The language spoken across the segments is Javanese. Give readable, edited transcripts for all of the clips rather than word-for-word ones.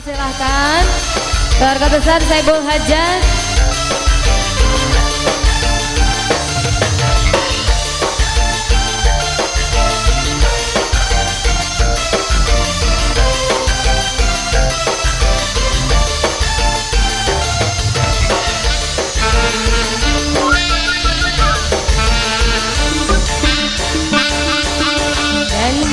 Silahkan keluarga besar Saibul Hajat.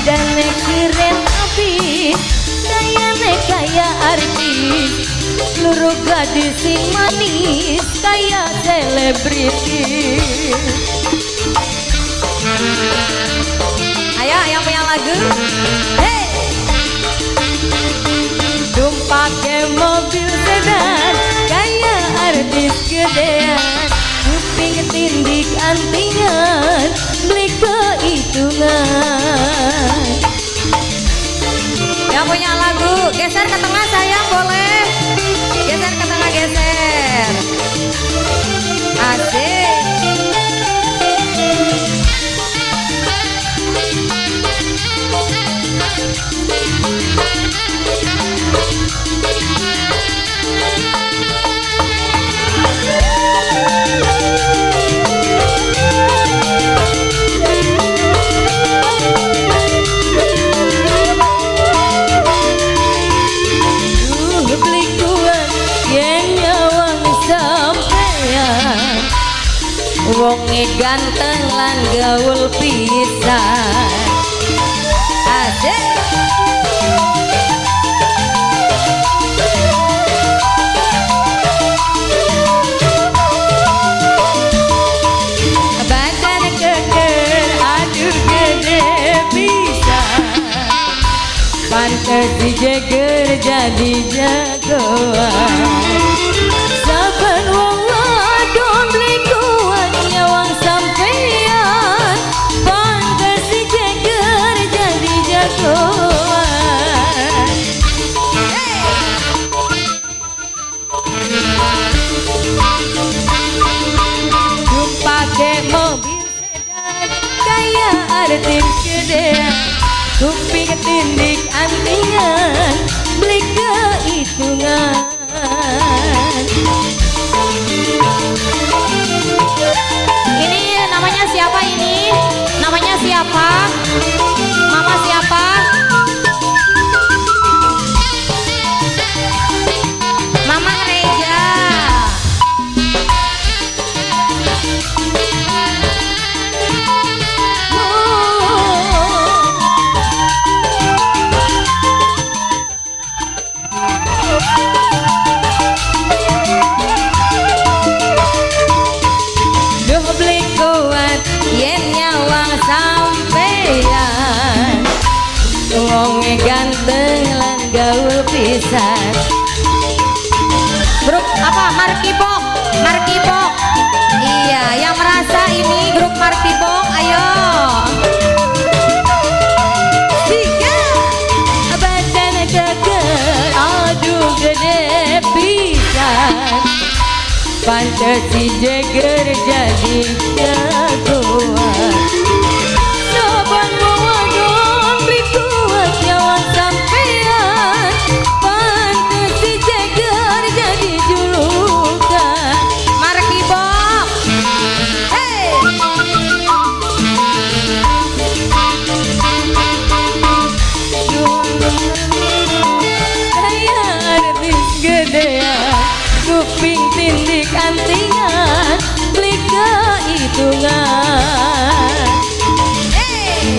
Dandane keren api, kayane kaya artis, seluruh gadis sing manis kaya selebriti. Ayo yang punya lagu. Hey! Tumpake mobil sedan kaya artis gedean, kuping tindik antingan beli kehitungan. Yang punya lagu geser ke tengah sayang, boleh. Geser ke tengah, geser. Asik. Duh beli kuat yen nyawang sampean, wonge ganteng lan gaul pisan. Asik. Badan keker aduh gede pisan, pantes dijeger jadi jagoan. Saben wong wadon beli kuat nyawang sampean, pantes dijeger jadi jagoan. Pakai mobil sedan kaya artis gedean, kuping tindik antingan beli kehitungan. Ini namanya siapa ini? Namanya siapa? Mama siapa? Mama Reja. Duh beli kuat yen nyawang sampean, wonge ganteng lan gaul pisan. Grup apa? Markipok. Markipok. Iya, yang merasa ini grup Markipok, ayo. Tiga badan keker aduh gede pisan, pantes dijeger jadi jagoan. Saban wong wadon beli kuat nyawang sampean, pantes dijeger jadi julukan. Markipok. Hey. Kaya artis gedean, kuping tindik antingan beli kehitungan. Hey.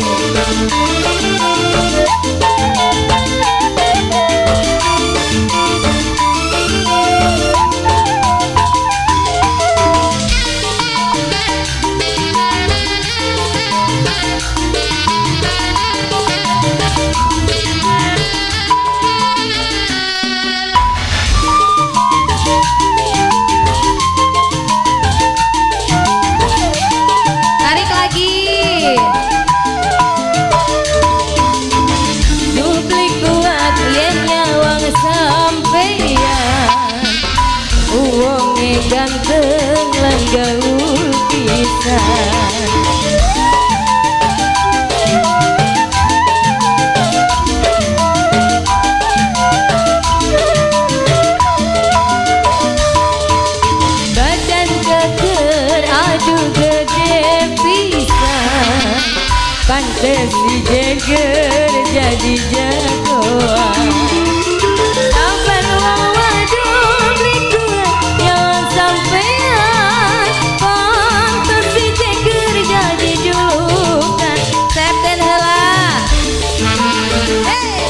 Tarik lagi. Duh beli kuat yen nyawang sampean, wonge ganteng lan gaul pisan. Si Jagger jadi jagoan. Sampai wong wadon beli yang sampean, pantes si Jagger jadi julukan. Septen heula. Hey.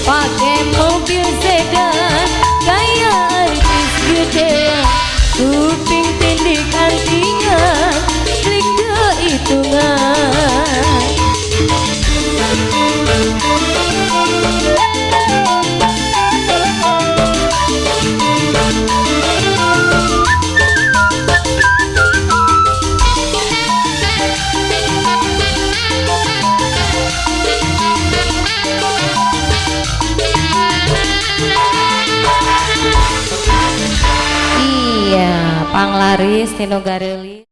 Pakai mobil sedan kayak artis gedean, kuping tindik antingan, klik kehitungan. Iya, panglaris tino gareuli.